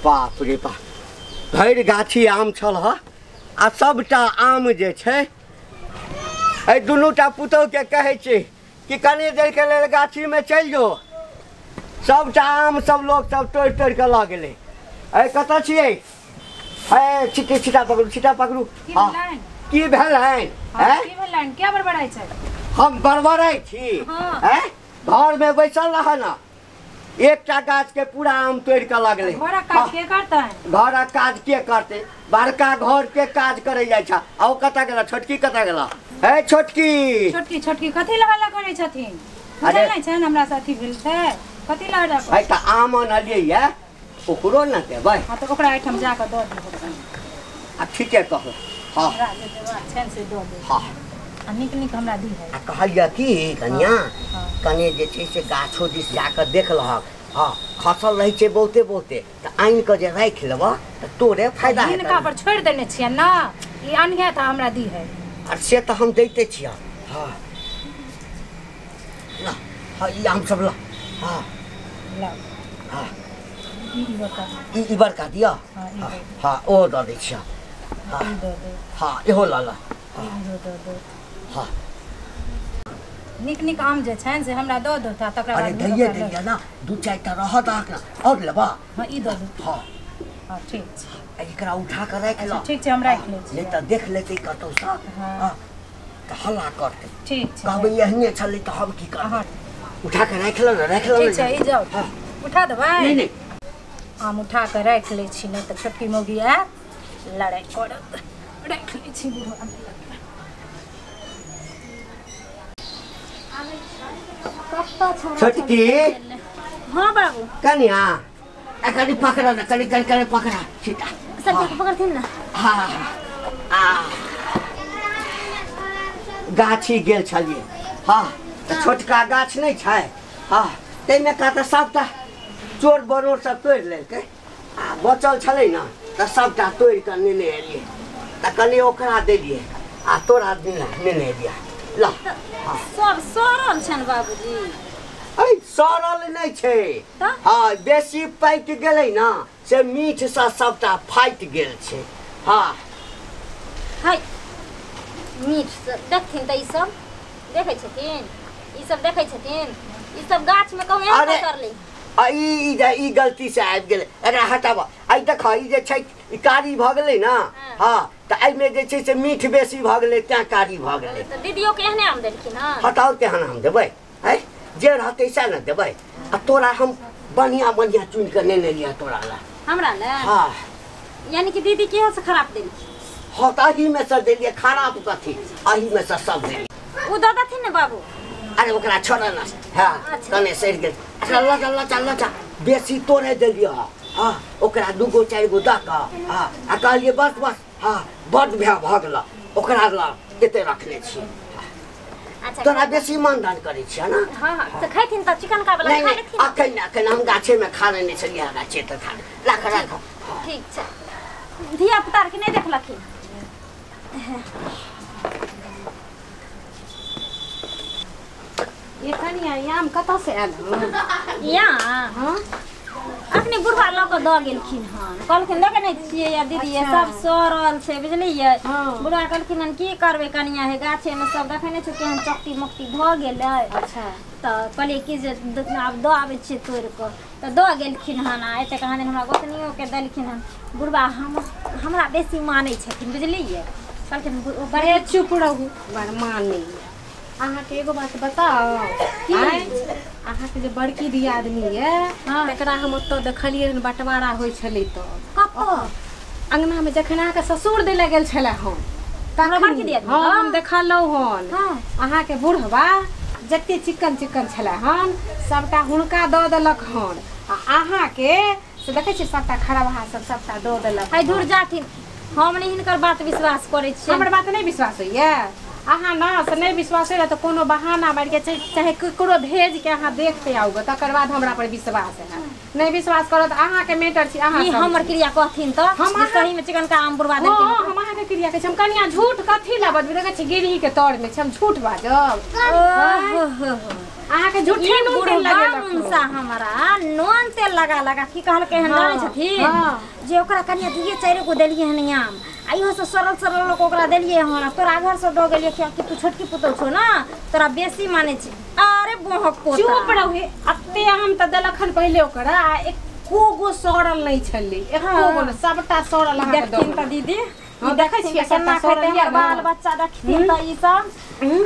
बाप रे बाप, भरि गाछी आम छल ह आ सबटा आम जे छै एहि दुनूटा पुतोहके कहै छी कि कनी देरके लेल गाछीमे चलि जो, सबटा आम सब लोक सब तोड़ि तोड़ि कऽ लऽ गेलै। अरे कतऽ छियै? हे छिटे छिटा पकड़ू, छिटा पकड़ू। हँ की भेलनि? की भेलनि? क्या बड़बड़ाइ छै? हम बड़बड़ाइ छी? हैं, घरमे बैसल रह न, एकटा गाछ के पूरा आम तोड़ि कऽ लगलै। घरक काज के करतै? घरक काज के करतै? बड़का घर के काज करै जाइ छै। आ ओ कतऽ गेला? छोटकी कतऽ गेला? हे छोटकी, छोटकी छोटकी कथी लए हल्ला करै छथिन? बुझल नहि छनि हमरा से अथी भेल छै, कथी लए हल्ला? है तऽ आम अनलियै ये, ओकरो ने देबै। हँ तऽ ओकरा एहिठाम जाकऽ दऽ दियौ। आ ठीके कहू। हँ हमरा जे देबाक छनि से दऽ देब। हँ आ नीक नीक हमरा दिहै। आ कहलियै की कनिया, कने जे छै से गाछो दिस जाकऽ देख लहक। हँ खसल रहै छै बहुते बहुते, तऽ आनि कऽ जे राखि लेबह तऽ तोरे फायदा हेतै। हिनका पर छोड़ि देने छियनि ने, ई अनहे तऽ हमरा दिहै। आ से तऽ हम दैते छियह। हँ ल, हँ ई आम सब ल। हँ ल हँ ई बड़का, ई बड़का दिअ। हँ ई दऽ हँ ओहो दऽ दै छियह। ई दऽ दे। हँ इहो लऽ ल। इहो दऽ दे। हँ नीक नीक आम जे छनि से हमरा दऽ दो, तकरा अरे बाद दैये दैये ना, दू चारि टा रहऽ दहक ना, आओर लेबह? हँ ई दऽ दो। हँ हँ ठीक छै। एकरा उठा कऽ राखि लऽ। ठीक छै, हम राखि लै छी। नहि तऽ देख लेतै कतहुसँ। हँ तऽ हल्ला करतै। ठीक छै, कहबै एहने छलै तऽ हम की करबै? उठा कऽ राखि लऽ ने, राखि लऽ। ठीक छै, ई जाउ। हँ उठा देबै? नहि नहि, आम उठा कऽ राखि लै छी, नहि तऽ छोटकी मौगी आयत लड़ाइ करत। राखि लै छी बुढ़वा। छोटकी। हाँ बाबू। कनिया कनि पकड़ा ना, कनि कनि कनि पकड़ा छिटा। सर पकड़थिन ना। हाँ आ गाछी गेल छलियै। हाँ तऽ छोटका गाछ नहि छै, हाँ ताहिमे का तऽ सबटा चोर बरोर सब तोड़ि लेलकै, आ बचल छलै ने तऽ सबटा तोड़ि कऽ नेने एलियै, तऽ कनि ओकरा देलियै आ तोरा नेने एलियै। ल सब सड़ल छनि बाबूजी। अरे सड़ल नहि छै। हाँ बेसी पाकि गेलै ने से मीठसँ सबटा फाटि गेल छै। हाँ हाय मीठ देखथिन तऽ ई सब देखै छथिन, ई सब देखै छथिन, ई सब गाछमे कहूँ एहन सड़लै। आ ई गलती से आबि गेलै, एकरा हटाबऽ। आइ देखऽ ई जे छै ई कारी भऽ गेलै ने। हाँ तऽ एहिमे जे छै से मीठ बेसी भऽ गेलै तेँ कारी भऽ गेलै। तऽ दीदियोके एहने आम देलखिन हँ? हटाउ तेहन आम देबै? है जे रहतै सएह ने देबै। आ तोरा हम बढ़िआँ बढ़िआँ चुनि कऽ नेने लिअ तोरा लए। हमरा लए? हाँ यानी कि दीदी केहन से खराब देलखिन? हाँ तऽ एहिमे से देलियै, खराब कथी, एहिमे से सब देलियै। ओ दऽ देथिन ने बाबू? अरे ओकरा छोड़ ना। हाँ कने सड़ि गेल। अच्छा लऽ लचा लचा बेसी तोड़े देलियै। हाँ ओकरा 2 गो 4 गो दऽ कऽ हाँ आ कहलियै बस बस। हाँ बड्ड भऽ गेल, ओकरा लए एते रखने छियै। अच्छा तोरा बेसी मानदान करै छियै ने? हाँ हाँ तऽ खैथिन तऽ चिकन का वाला खा लेथिन। अखन अखन हम गाछेमे खा लेने छलियै, गाछे तऽ खा राख राख। ठीक छै। धिया पुता के नहि देखलखिन? ये कनिया आम कतऽ से आयल हन? यहाँ हाँ अखने बुढ़वा लऽ कऽ दऽ गेलखिन हन, कहलखिन देखै नहि छियै या दीदी ये सब सड़ल छै बुझलियै। बुढ़वा कहलखिन हन की करबै कनिया, हे गाछेमे सब देखै नहि छियै केहन चकटी मकटी भऽ गेलै। अच्छा तऽ कहलियै कि जे आब दऽ आबै छियै तोड़ि कऽ, तऽ दऽ गेलखिन हन। आ एतेक कहाँ दिन हमरा गोतनियोके देलखिन हन। बुढ़वा हमरा बेसी मानै छथिन बुझलियै। कहलखिन बड़े चुप रहू, बड़ मानै। अहाँके एगो बात बताउ, अहाँके जे बड़की दियादनी ये तकरा हम ओतऽ देखलियै हन बँटवारा होइ छलै तऽ कतऽ? अङ्गनामे जखन अहाँके ससुर दै लए गेल छलै हन तखन। हाँ हम देखलहुँ हन अहाँके बुढ़वा जते चिकन चिकन छलै हन सबटा हुनका दऽ देलक हन, आ अहाँके से देखै छियै सबटा खराबहा सब सबटा दऽ देलक। है दूर जाथिन, हम नहि हिनकर बात विश्वास करै छियै। हमर बात नहि विश्वास होइए अहाँ ना? से नहि विश्वास होइए तऽ कोनो बहाना मारिके चाहे ककरो भेज के अहाँ देखते आउ गे, तकर बाद हमरा पर विश्वास है। नहि विश्वास करत अहाँके मैटर छी, अहाँ हमर क्रिया कहथिन तऽ हम सही में चिकन का आम बुढ़वा देलखिन। हम अहाँके अहाँके क्रिया कहै छी हम कनिया झूठ कथी ला बजबै देखै छी गिरही के तर में छी हम झूठ बाजब अहाँके झूठे नून तेल लगेलक मुनसा हमरा नून तेल लगा लगा की कहलकै हन जानै छथिन जे ओकरा कनिया दिए चारि गो देलियै हन आम आ इहो से सरल सरल लोक ओकरा देलियै हन तोरा घर से दऽ गेलियै किया कि तू छोटकी पुतहु छौ ना तोरा बेसी मानै छी अरे बोहक पोता चुप रहू अते आम त देलक हन पहिले ओकरा एको गो सड़ल नहीं छलै एको गो न सबटा सड़ल अहाँके देखथिन त दीदी हां देखै छियै केना खेतै हमर बाल बच्चा देखथिन त ई सब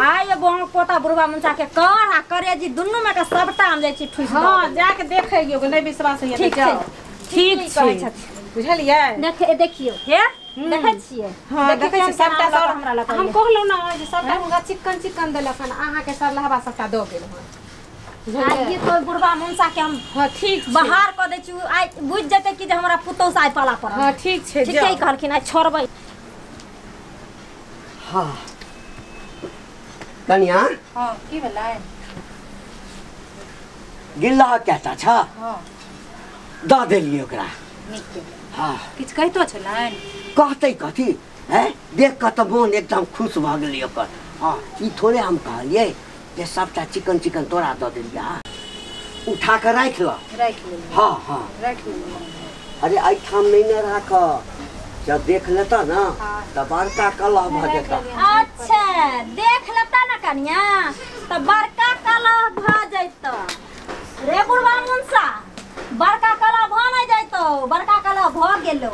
आइ बोहक पोता बुढ़वा मुनसा के कर आ करेजी दुन्नू में के सबटा आम जाइ छी ठुस हां जाके देखै लियौ नहीं विश्वास होइए त जाओ ठीक छै बुझलियै देख देखियौ हे देखै छियै हां देखै छियै सबटा सर हमरा लग हम कहलौ ना जे सबटा हुनका चिकन चिकन देलक हन अहाँ के सरलहबा सबटा दऽ गेल हन आ ये तो बुढ़वा मुनसा के हम हां ठीक बाहर क दै छी आइ बुझ जेतै कि जे हमरा पुतौह से आइ पाला पड़ल हां ठीक छै ठीक छै कहलखिन आइ छोड़बै हां कनिया हां की भेलै गिल्ला कहता छ हां दऽ देलियै ओकरा नीक केलियै हां किछु कहितो छलनि कहतै कथी हैं देख कऽ तऽ मोन एकदम खुश भऽ गेलै ओकर हाँ ई थोड़े हम कहलियै जे सबटा चिकन चिकन तोरा दऽ देलियै उठा कऽ राखि लऽ राखि लेलियै हाँ हाँ राखि लेलियै अरे एहिठाम नहि ने राख जब देख लेता ना तऽ बड़का कलह भऽ जेता अच्छा देख लेता ना कनिया तऽ बड़का कलह भऽ जैता रे बुढ़वा मुनसा बड़का कलह भऽ नहि जैतौ बड़का कलह भऽ गेलौ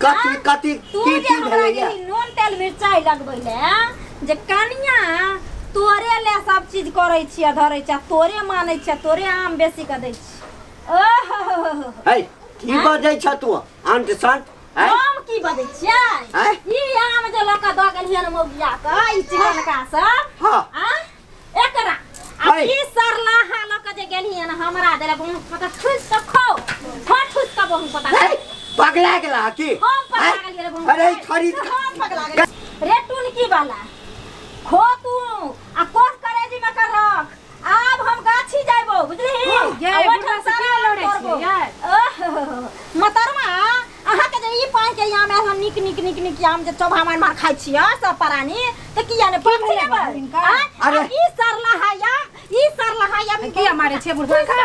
कथी कथी तू की जे की हमरा भेलैया गेली नून तेल मिरचाई लगबै ले जे कनिया तोरे ले सब चीज करै छियै धरै छियै तोरे मानै छियै तोरे आम बेसी कऽ दै छियै ओहो है की बजै छ तू अंट संट हम की बजै छियै ई आम जे लऽ कऽ दऽ गेलियै मौगिया के ई चिकनका सब हां आ एकरा आ ई सरलाहा लऽ कऽ जे गेलियै हमरा देलक पता ठुस कऽ खो ठुस कऽ बहु पता पगला गेला की हम पगला गेलियै रे अरे खरीद हम पगला गेलियै रे टुनकी वाला खो तू आ कोस करेजी में कर रख आब हम गाछी जाइबो बुझलिही ये बुढ़वा से किया लड़ै छियै ओहो मतरमा अहाँ के जे ई पानि के आम आयल हम निक निक निक निक आम जे चोभा मार मार खाइ छियै सब प्राणी तऽ किया ने पक्षी लेबै अरे ई सरलाहा आम ई सरलाहा आम किया मारै छियै बुढ़वा के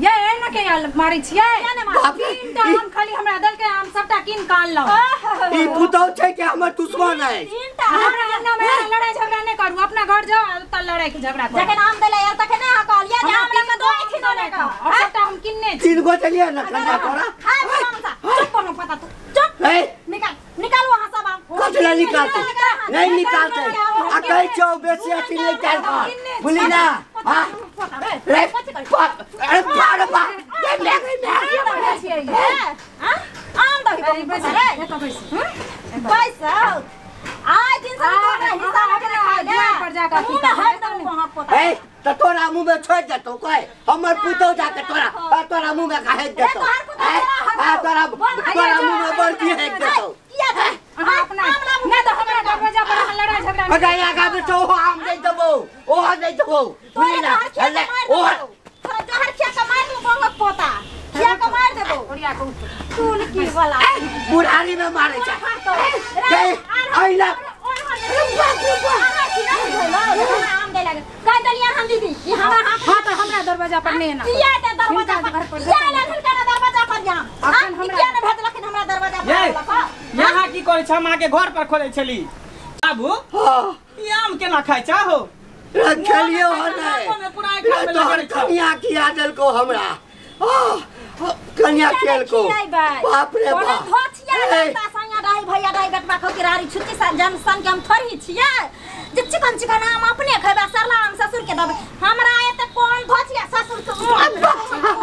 ये एना के मारै छियै तीनटा आम खाली हमरा देलकै आम सबटा कीन कऽ अनलहुँ ई पुतहु छै कि हमर दुश्मन अछि तीनटा हमरा अंगना में लड़ाई झगड़ा नहि करू अपना घर जाओ आ ओतऽ लड़ाई के झगड़ा करू जखन आम देलै आयल तखन अहाँ कहलियै जे आम लऽ कऽ दो अइथिन ओने कऽ और सबटा हम किनने छी तीन गो देलियै ने कनिया तोरा खा चुप कोनो पता तू चुप ए निकाल निकालू अहाँ सब आम कथी ला निकालतै नहीं निकालतै आ कहै छौ बेसी अथी नहि काल कर बुझली ना हां रे अरे बाप रे बाप ये मैं गई हां आम दही रे पैसा आइ दिन से तोरा हिसाब के खाइ ले दुआर पर जाके मुँह में हाथ दू वहाँ पोता ए त तोरा मुँह में छोड़ देतौ कहे हमर पुतहु जाके तोरा तोरा मुँह में काहे देतौ आ तोरा तोरा मुँह में बर्फी हेक देतौ किया अहाँ अपना नहि तऽ हमरा दरवाजा पर अहाँ लड़ाई झगड़ा अरे आगा बेटो ओहो आम नहि देबौ ओहो नहि देबौ बुझली ना अरे ओहो तोरा जहर खिया के मार दू बंगक पोता खिया के मार देबौ ओरिया के उठ तू की वाला बुढ़ारी में मारे छै ए अइला हाँ तऽ हमरा दरवाजा पर नहि एना यहाँ की करै छ हम अहाँके घर पर खोलै छली बाबू हां ई आम केना खाइ छ हो खेलियो हन नहीं तोहर कनिया खिया देलको हमरा कनिया खेलको बाप रे बाप भैया दाई बेटवा खो के रारी छुट्टी सा जन सन के हम थोड़ी छियै जे चिकन चिकन आम अपने खैबा सरला आम ससुर के दब हमरा एते कोन धोचिया ससुर के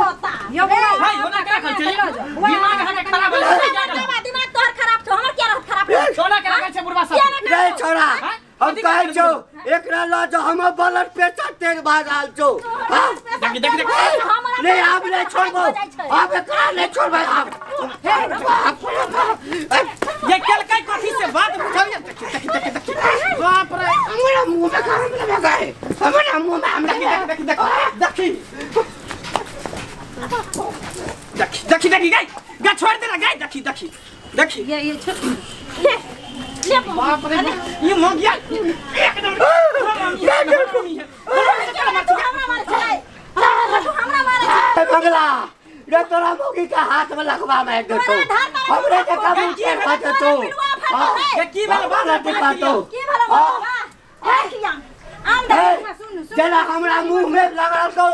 पोता यो भाई होना केना खाइ छै दिमाग अहाँके खराब हो गेल दिमाग तोहर खराब छौ हमर किया रहत खराब सोना केना खाइ छै बुढ़वा सब रे छोरा हम कहै छौ एकरा ल जो हमर ब्लड प्रेशर तेज भऽ रहल छौ देखी देखी देखी नहीं आब नहीं छोड़बो आब एकरा नहीं छोड़बै आब ये केलकै कथी से बात बुझलियै देखी देखी देखी देखी बाप रे हमरा मुंह में काम लगा गए हमरा मुंह में हमरा देखी देखी देखी देखी देखी देखी गई गा छोड़ देना गई देखी देखी देखी ये छोटकी ले ले बाप रे ये मगिया एकदम हमरा मारे मंगला रे तोरा मौगी के हाथ में लगवा में दे तो हमरे के कबू चेर फाटे तो ये की भेल बात पातो की भेल बाबा आम दे सुन सुन जेना हमरा मुंह में लगल तो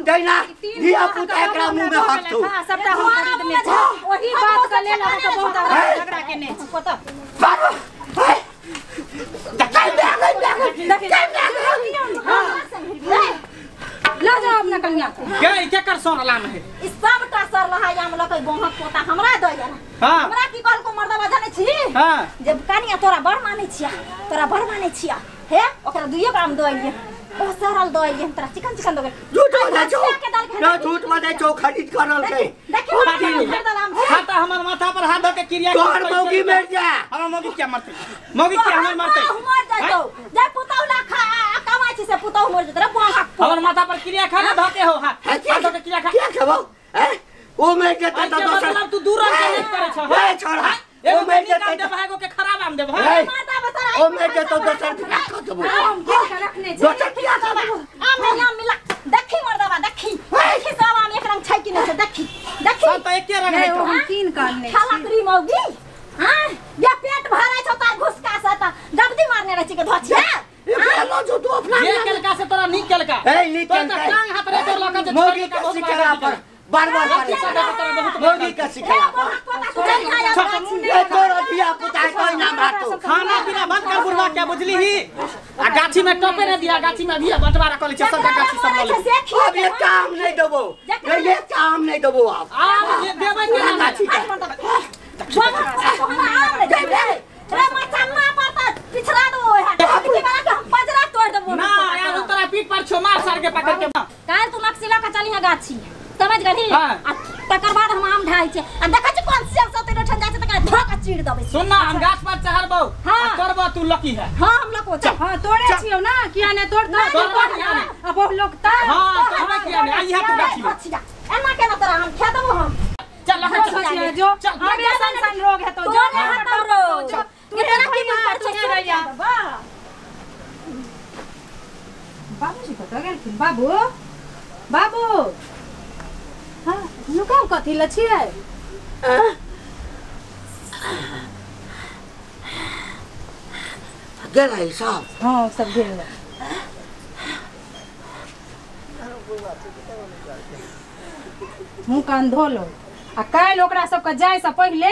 तैना धिया पुता एकरा मुंह में हाथ तो सबटा हम खरीदने छी ओही बात के लेल अहाँ के बहुत झगड़ा केने छी कत बाबा ल जाओ अपना कन्या के गई केकर सर आम है ई सबटा सर लहाय आम लकै बोहक पोता हमरा द यार हां हमरा की कहल को मर्दवा जानै छी हां जब कनिया तोरा बड़ मानै छिया तोरा बड़ मानै छिया हे ओकरा दुइयो ग्राम द आइए ओ सरल द आइए तोरा चिकन चिकन दगे झूठ बजै छौ ना झूठ बजै छौ खरीद करल के देखी हां त हमर माथा पर हाथ धके क्रिया तोहर मौगी मर जा हमर मौगी क्या मरतै मौगी क्या हमर मरतै मर जातौ जे पुतौ ला खा कमाइ छी से पुतौ मर जतौ रे बोहक हमर माथा पर क्रिया खा ना धके हो हाथ हाथ धके क्रिया खा क्या खेबौ हैं ओ मर जतै त दोसर मतलब तू दूर रह के करै छ ए छोड़ा ओ मर जतै देब एगो के खराब आम देब हां ओ मर जतौ दोसर बियाह क देबौ हम के रखने छी दोसर बियाह क देबौ आम में आम मिला देखी मर्दवा देखी देखी सब आम एक रंग छै कि नै छै देखी देखी सब त एके रंग है हम कीन के आनने छी खाला मौगी हां या पेट भरै छौ तार घुसका से त गबदी मारने रहै छी के धोछिया ए भेलो जो तू अपना ये केलका से तोरा नीक केलका ए नीक केलका टांग हाथ रे तोर लका जे मौगी के सिखेला पर बार बार मौगी के सिखेला पर ए तोरा धिया पुता कोई ना मारतो खाना पीना बंद कर बुढ़वा क्या बुझली ही आ गाछी में टपे रे दिया गाछी में अभी बंटवारा कर ले छै सबटा गाछी सब ल ले अब ये काम नहीं देबो ये काम नहीं देबो आप आम ये देबै के ना गाछी के रे मचम्मा पर त पिछड़ा दो है के वाला के हम पजरा तोड़ देबो ना यार तोरा पीठ पर छो मार सार के पकड़ के काल तू नक्सिला के चली है गाछी समझ गली हां आ तकर बाद हम आम ढाई छै आ देखै छी कोन सेब सब तोड़ ठन जाय छै तकरा धो के चीर देबै सुन ना हम गाछ पर चढ़बौ आ तोड़बौ तू लकी है हां हम लको चल हां तोड़े छियौ ना किया ने तोड़ आ बहु लोग त हां तोड़बे किया ने आई है तू गाछी एना केना तोरा हम खा देबो हम चल लका चल जो हम ऐसन सन रोग है तो जो जो तू तेरा की मार छै रैया बाबूजी कतऽ गेलखिन बाबू बाबू हां नुकाल कथी ल छियै गेलै सब हां सब गेल मुँह कान धो लो आ काल्हि ओकरा सबके जाय से पहिले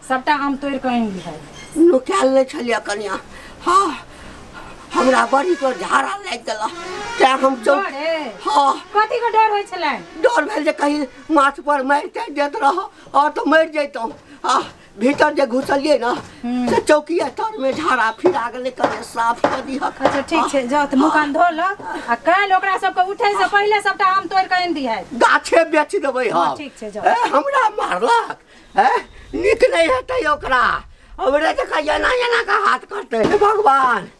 सबटा आम तोड़ के आनि लिहै नुकायल नहि छलियै कनिया हां हमरा बड़ी तो झाड़ा लागि गेल तें हम हां कथी के डर होइ छलै डर भेल जे कहीं माथ पर मारि तारि देत रह और तो मरि जैतहुँ आ भीतर जे घुसलियै ना से चौकिया तर में झाड़ा फिरा गेलै कने साफ कऽ दिहक अच्छा ठीक छै जाउ तऽ मुँह कान धो ल आ काल्हि ओकरा सबके उठै से पहिले सबटा आम तोड़ के आनि दिहै गाछे बेच देबै हम ठीक छै जाउ ए हमरा मारलक ए नीक नहि हेतै ओकरा हमरे जकाँ एना एना के हाथ करतै हे भगवान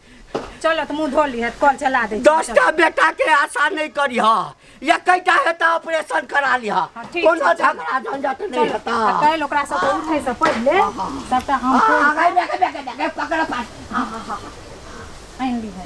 चलो तऽ मुँह धो लिहै कल चला दै 10टा बेटा के आशा नहीं करिह या कईटा हेता ऑपरेशन करा लिह कोनो झगड़ा झंझट नहीं हेता काल्हि ओकरा सबके उठै से पहिले सबटा आम तोड़ पकड़ पास आनि लिहै